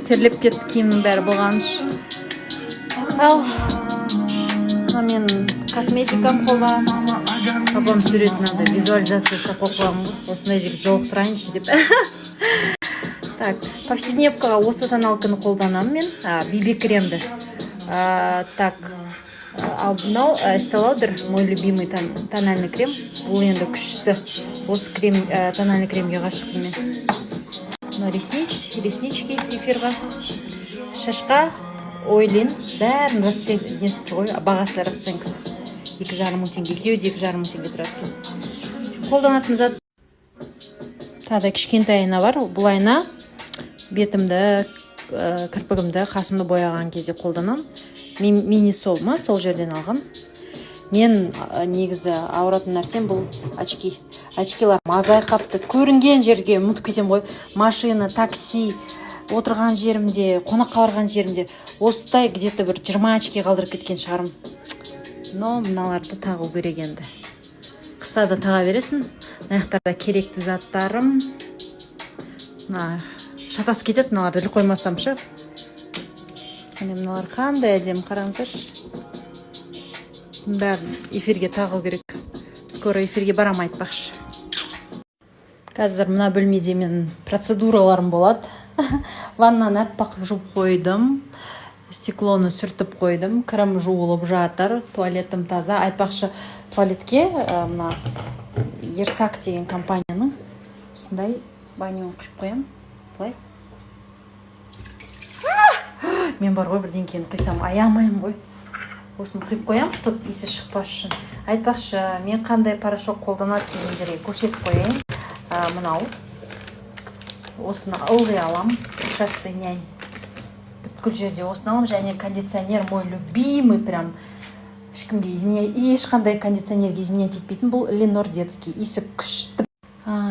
Терлеп кетті киімнің бәрі болғаныш. Ал мына менің косметикам қолда. Папам суретін андай визуализация жасап қойып қойған ғой, осындай жігіт жолықтырайыншы деп. Так, повседневкаға осы тоналканы қолданамын мен, BB кремді. Так, ал мынау Estee Lauder, мой любимый тональный крем. Бұл енді күшті. Осы крем, тональный кремге ғашықпын мен. Мына реснички эфирға, шашқа ойлин. Бәрін несі тұр ғой, бағасы, расценкасы 2,5 мың теңге. Екеуі де 2,5 мың теңге тұрады екен. Қолданатын зат тағы да кішкентай айна бар. Бұл айна бетімді, кірпігімді, қасымды бояған кезде қолданамын. Минисо ма, сол жерден алғам. Мен негізі ауыратын нәрсем бұл очки. Очкилар азайып қапты. Көрінген жерге ұмытып кетемін ғой: машина, такси, отырған жерімде, қонаққа барған жерімде. Осындай где то бір 20 очки қалдырып кеткен шығармын. Но мыналарды тағу керек енді, қыста да таға бересің. Мына жақтарда керекті заттарым. Мына шатасып кетеді мыналарды іліп қоймасам ше. Міне, мыналар қандай әдемі, қараңыздаршы. Бұның бәрін эфирге тағу керек. Скоро эфирге барамын, айтпақшы. Қазір мына бөлмеде менің процедураларым болады. Ваннаны аппақ қылып жуып қойдым, стеклоны сүртіп қойдым, кірім жуылып жатыр, туалетім таза. Айтпақшы, туалетке мына Ерсак деген компанияның осындай баняны құйып қоямын былай. Мен бар ғой, бірдеңкені құйсам, аямаймын ғой. Осыны құйып қоямын, чтоб иісі шықпас үшін. Айтпақшы, мен қандай порошок қолданады дегендерге көрсетіп қояйын. Мынау, осыны ылғи аламын, Ушастый нянь. Бүткіл жерде осыны аламын. Және кондиционер мой любимый, прям ешкімге изменять, ешқандай кондиционерге изменять етпейтін. Бұл Ленор детский, иісі күшті.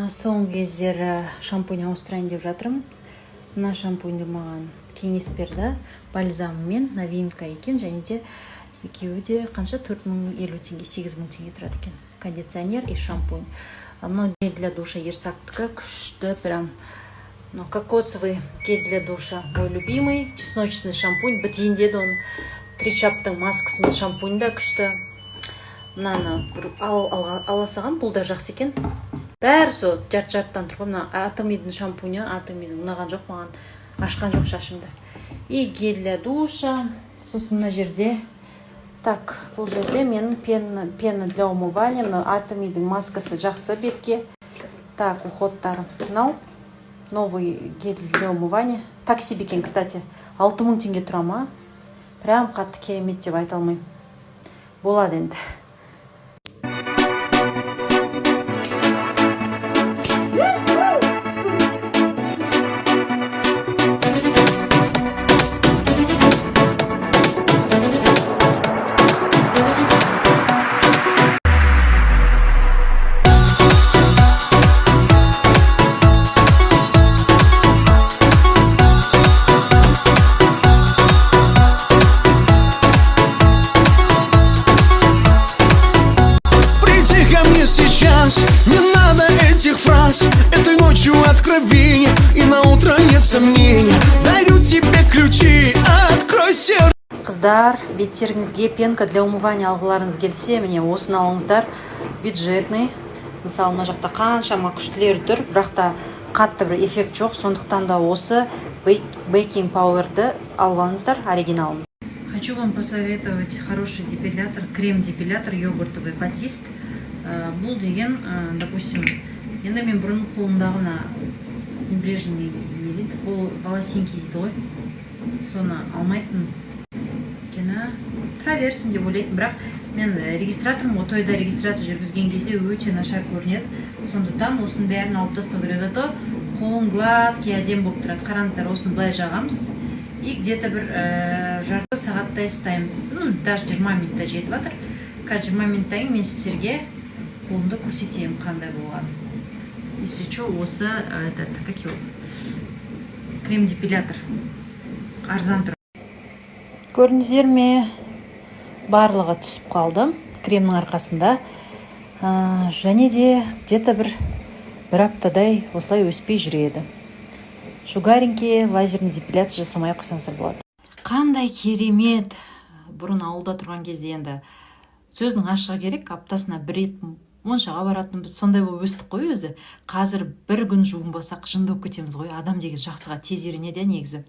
Соңғы кездері шампунь ауыстырайын деп жатырмын. Мына шампуньді маған кеңес берді, бальзаммен, новинка екен. Және де екеуі де қанша, 4050 теңге, 8000 теңге тұрады екен кондиционер и шампунь. А мынау гель для душа Ерсактікі, күшті прям. Мынау кокосовый гель для душа, мой любимый. Чесночный шампунь бітейін деді оны. Тричаптың маскасы мен шампунь да күшті. Мынаны бір ала салғам, бұл да жақсы екен. Бәрі сол жарты жартыдан тұр ғой. Мына Атомидің шампуні, Атомидің ұнаған жоқ маған, ашқан жоқ шашымды. И гель для душа. Сосын мына жерде, так, бұл жерде менің пена для умывания. Мынау Атомидің маскасы жақсы бетке. Так, уходтарым. Мынау новый гель для умывания, так себе екен, кстати. 6000 теңге тұра ма, прям қатты керемет деп айта алмаймын, болады енді. Приди ко мне сейчас, не надо этих фраз. Этой ночью откровение, и на утро нет сомнений. Дарю тебе ключи, открой сердце. Қыздар, беттеріңізге пенка для умывания алғыларыңыз келсе, міне, осыны алыңыздар, бюджетный. Мысалы, мына жақта қаншама күштілер тұр, бірақ та қатты бір эффект жоқ. Сондықтан да осы baking powderді алып алыңыздар, оригиналын. Хочу вам посоветовать хороший депилятор, крем депилятор йогуртовый Батист. Бұл деген, допустим, енді мен бұрын қолымдағы мына небрежный, не дейді, қол волосинки дейді ғой, соны алмайтын, өйткені тұра берсін деп ойлайтын. Бірақ мен регистратормын ғой, тойда регистрация жүргізген кезде өте нашар көрінеді. Сондықтан осының бәрін алып тастау керек, зато қолың гладкий, әдемі болып тұрады. Қараңыздар, осыны былай жағамыз и где то бір жарты сағаттай ұстаймыз, ну, даже 20 минутта жетіп жатыр. Қазір 20 минуттан кейін мен сіздерге қолымды көрсетемін қандай болғанын. Если че, осы этот, как его, крем депилятор арзан тұр. Көрдіңіздер ме, барлығы түсіп қалды кремнің арқасында. Және де где то бір аптадай осылай өспей жүреді. Шугарингке, лазерный депиляция жасамай ақ қойсаңыздар болады. Қандай керемет! Бұрын ауылда тұрған кезде, енді сөздің ашығы керек, аптасына бір рет моншаға баратынбыз, сондай болып өстік қой өзі. Қазір бір күн жуынбасақ, жынды болып кетеміз ғой. Адам деген жақсыға тез үйренеді, иә, негізі.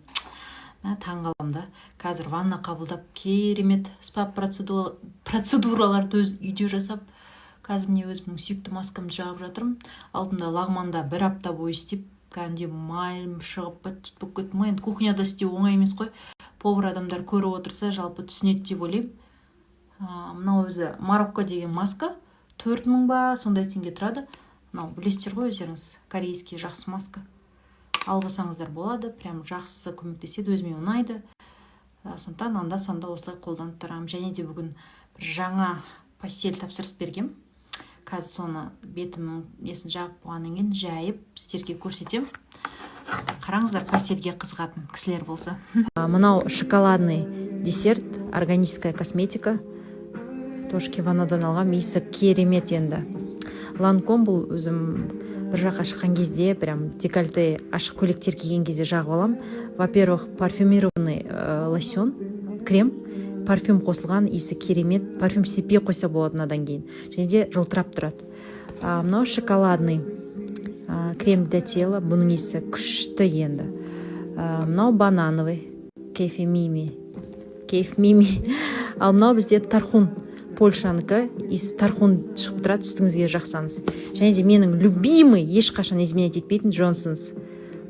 Мә, таңғаламын да. Қазір ванна қабылдап, керемет спа процедураларды өз үйде жасап, қазір, міне, өзімнің сүйікті маскамды жағып жатырмын. Алдында лағманда бір апта бойы істеп, кәдімгідей майым шығып, быт шыт болып кеттім ғой. Енді кухняда істеу оңай емес қой. Повар адамдар көріп отырса, жалпы түсінеді деп ойлаймын. Мынау өзі Марокко деген маска, 4000 ба, сондай теңге тұрады. Мынау, білесіздер ғой өздеріңіз, корейский жақсы маска, алып алсаңыздар болады. Прям жақсы көмектеседі, өзіме ұнайды. Сондықтан анда санда осылай қолданып тұрамын. Және де бүгін бір жаңа постель тапсырыс бергем. Қазір соны бетімнің несін жағып болғаннан кейін жайып, сіздерге көрсетемін. Қараңыздар, постельге қызығатын кісілер болса. Мынау шоколадный десерт, органическая косметика, тоже Киванодан алғам. Иісі керемет енді. Ланком, бұл өзім бір жаққа шыққан кезде, прям декольте, ашық көйлектер киген кезде жағып аламын. Во первых, парфюмированный лосьон, крем, парфюм қосылған, иісі керемет. Парфюм сеппей қойса болады мынадан кейін, және де жылтырап тұрады. Мынау шоколадный крем для тела, бұның иісі күшті енді. Мынау банановый, Кейф Мими, Кейф Мими. Ал мынау бізде тархун, Польшанікі, иісі тархун шығып тұрады үстіңізге жақсаңыз. Және де менің любимый, ешқашан изменять етпейтін Джонсонс.